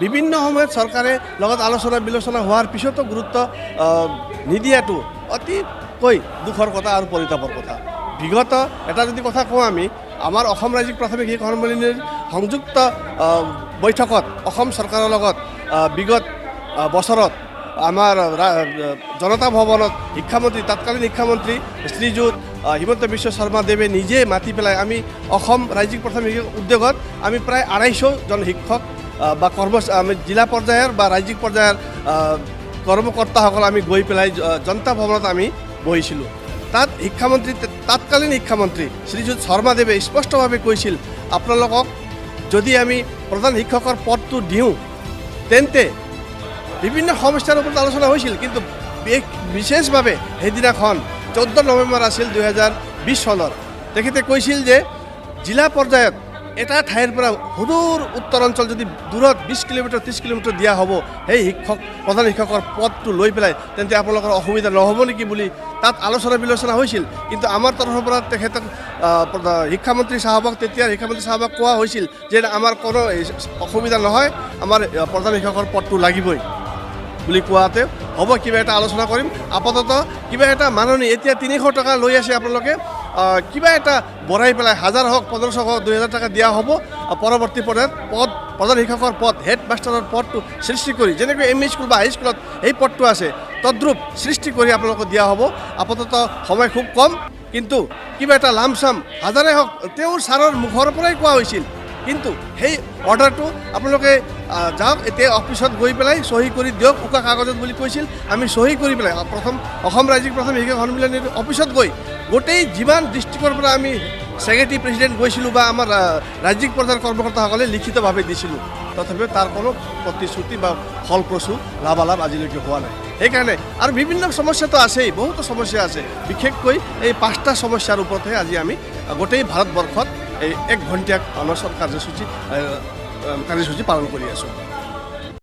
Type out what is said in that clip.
বিভিন্ন সময়ত চৰকাৰে লগত আলোচনা বিলোচনা হোৱাৰ পিছতো গুৰুত্ব নিদিয়াটো অতিকৈ দুখৰ কথা আৰু পৰিতাপৰ কথা। বিগত এটা যদি কথা কওঁ, আমি আমাৰ অসম ৰাজ্যিক প্ৰাথমিক শিক্ষক সন্মিলনীৰ সংযুক্ত বৈঠকত অসম চৰকাৰৰ লগত বিগত বছৰত আমাৰ জনতা ভৱনত শিক্ষামন্ত্ৰী, তৎকালীন শিক্ষামন্ত্ৰী শ্ৰীযুত হিমন্ত বিশ্ব শৰ্মাদেৱে নিজে মাতি পেলাই আমি অসম ৰাজ্যিক প্ৰাথমিক শিক্ষক উদ্যোগত আমি প্ৰায় 250 জন শিক্ষক বা কৰ্ম আমি জিলা পৰ্যায়ৰ বা ৰাজ্যিক পৰ্যায়ৰ কৰ্মকৰ্তাসকল আমি গৈ পেলাই জনতা ভৱনত আমি বহিছিলোঁ। তাত শিক্ষামন্ত্ৰী, তৎকালীন শিক্ষামন্ত্ৰী শ্ৰীযুত শৰ্মাদেৱে স্পষ্টভাৱে কৈছিল, আপোনালোকক যদি আমি প্ৰধান শিক্ষকৰ পদটো দিওঁ তেন্তে বিভিন্ন সমস্যাৰ ওপৰত আলোচনা হৈছিল, কিন্তু বিশেষভাৱে সেইদিনাখন 14 নৱেম্বৰ আছিল 2020 চনৰ, তেখেতে কৈছিল যে জিলা পৰ্যায়ত এটা ঠাইৰ পৰা সুদূৰ উত্তৰ অঞ্চল যদি দূৰত 20 কিলোমিটাৰ, 30 কিলোমিটাৰ দিয়া হ'ব সেই শিক্ষক, প্ৰধান শিক্ষকৰ পদটো লৈ পেলাই, তেন্তে আপোনালোকৰ অসুবিধা নহ'ব নেকি বুলি তাত আলোচনা বিলোচনা হৈছিল। কিন্তু আমাৰ তৰফৰ পৰা তেখেতক শিক্ষামন্ত্ৰী চাহাবক, তেতিয়া শিক্ষামন্ত্ৰী চাহাবক কোৱা হৈছিল যে আমাৰ কোনো অসুবিধা নহয়, আমাৰ প্ৰধান শিক্ষকৰ পদটো লাগিবই বুলি কোৱাতে হ'ব, কিবা এটা আলোচনা কৰিম, আপাততঃ কিবা এটা মাননি, এতিয়া 300 টকা লৈ আছে আপোনালোকে, কিবা এটা বঢ়াই পেলাই 1000 হওক, 1500 হওক, 2000 টকা দিয়া হ'ব। পৰৱৰ্তী পৰ্যায়ত পদ, প্ৰধান শিক্ষকৰ পদ, হেড মাষ্টাৰৰ পদটো সৃষ্টি কৰি, যেনেকৈ এম ই স্কুল বা হাইস্কুলত এই পদটো আছে, তদ্ৰূপ সৃষ্টি কৰি আপোনালোকক দিয়া হ'ব, আপাততঃ সময় খুব কম, কিন্তু কিবা এটা লামচাম হাজাৰে হওক, তেওঁৰ ছাৰৰ মুখৰ পৰাই কোৱা হৈছিল। কিন্তু সেই অৰ্ডাৰটো আপোনালোকে যাওক, এতিয়া অফিচত গৈ পেলাই চহী কৰি দিয়ক উকা কাগজত বুলি কৈছিল। আমি চহী কৰি পেলাই প্ৰথম অসম ৰাজ্যিক প্ৰাথমিক শিক্ষক সন্মিলনীৰ অফিচত গৈ গোটেই যিমান ডিষ্ট্ৰিক্টৰ পৰা আমি ছেক্ৰেটাৰী, প্ৰেচিডেণ্ট গৈছিলোঁ বা আমাৰ ৰাজ্যিক পৰ্যায়ৰ কৰ্মকৰ্তাসকলে লিখিতভাৱে দিছিলোঁ, তথাপিও তাৰ কোনো প্ৰতিশ্ৰুতি বা ফলপ্ৰসূ লাভালাভ আজিলৈকে হোৱা নাই। সেইকাৰণে আৰু বিভিন্ন সমস্যাটো আছেই, বহুতো সমস্যা আছে। বিশেষকৈ এই পাঁচটা সমস্যাৰ ওপৰতহে আজি আমি গোটেই ভাৰতবৰ্ষত এই এক ঘণ্টীয়া অনশন কাৰ্যসূচী পালন কৰি আছোঁ।